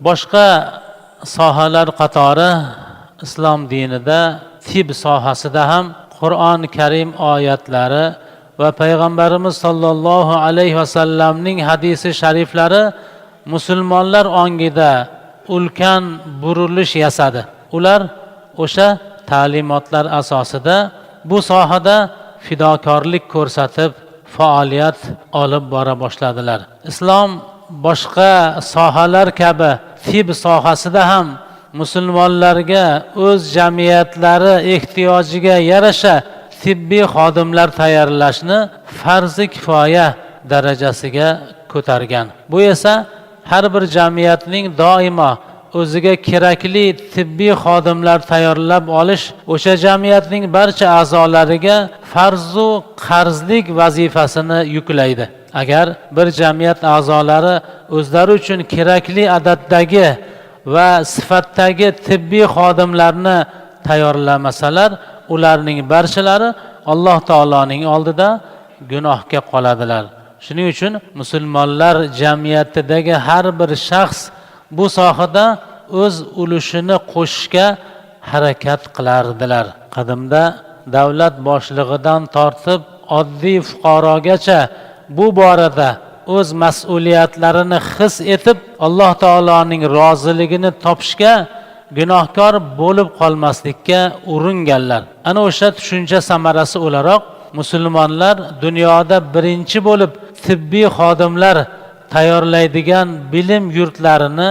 Boshqa sohalar qatori islom dinida tib sohasida ham Qur'oni Karim oyatlari va payg'ambarimiz sollallohu alayhi vasallamning hadisi shariflari musulmonlar ongida ulkan burilish yasadi. Ular o'sha ta'limotlar asosida bu sohada fidokorlik ko'rsatib faoliyat olib bora boshladilar. Islom boshqa sohalar kabi tib sohasida ham musulmonlarga o'z jamiyatlari ehtiyojiga yarasha tibbiy xodimlar tayyorlashni farzi kifoya darajasiga ko'targan. Bu esa har bir jamiyatning doimo o'ziga kerakli tibbiy xodimlar tayyorlab olish o'sha jamiyatning barcha a'zolariga farzu qarzlik vazifasini yuklaydi. Agar bir jamiyat a'zolari o'zlari uchun kerakli adaddagi va sifatdagi tibbiy xodimlarni tayyorlamasalar, ularning barchalari Alloh taoloning oldida gunohga qoladilar. Shuning uchun musulmonlar jamiyatidagi har bir shaxs bu sohada o'z ulushini qo'shishga harakat qilardilar. Qadimda davlat boshlig'idan tortib oddiy fuqarogacha bu borada o'z mas'uliyatlarini his etib, Alloh taoloning roziligini topishga, gunohkor bo'lib qolmaslikka uringanlar. Ana o'sha tushuncha samarasi o'laroq musulmonlar dunyoda birinchi bo'lib tibbiy xodimlar tayyorlaydigan bilim yurtlarini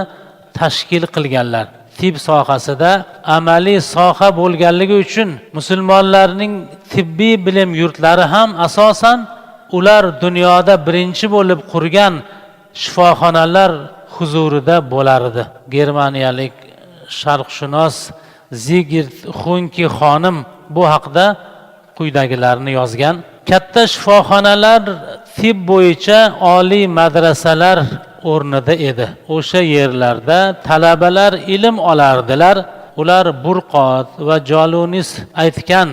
tashkil qilganlar. Tib sohasida amaliy soha bo'lganligi uchun musulmonlarning tibbiy bilim yurtlari ham asosan ular dunyoda birinchi bo'lib qurgan shifoxonalar huzurida bo'lardi. Germaniyalik sharqshunos Zigird Xunki xonim bu haqda quyidagilarni yozgan: katta shifoxonalar tib bo'yicha oliy madrasalar o'rnida edi. O'sha yerlarda talabalar ilm olardilar. Ular Burqot va Jolunis aytgan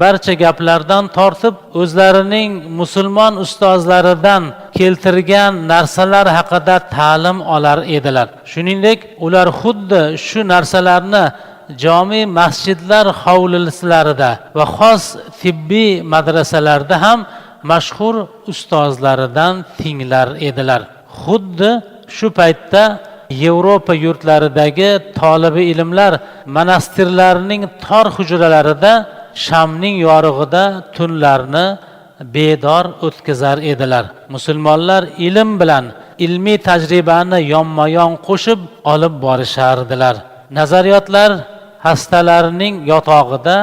barcha gaplardan tortib o'zlarining musulmon ustozlaridan keltirgan narsalar haqida ta'lim olar edilar. Shuningdek, ular xuddi shu narsalarni jome masjidlar hovlilarida va xos tibbiy madrasalarda ham mashhur ustozlaridan tinglar edilar. Xuddi shu paytda Yevropa yurtlaridagi tolibi ilmlar monastirlarning tor hujralarida shamning yorug'ida tunlarni bedor o'tkazar edilar. Musulmonlar ilm bilan ilmiy tajribani yonma-yon qo'shib olib borishardilar. Nazariyotlar xastalarning yotog'ida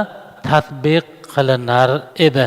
tatbiq qilinar edi.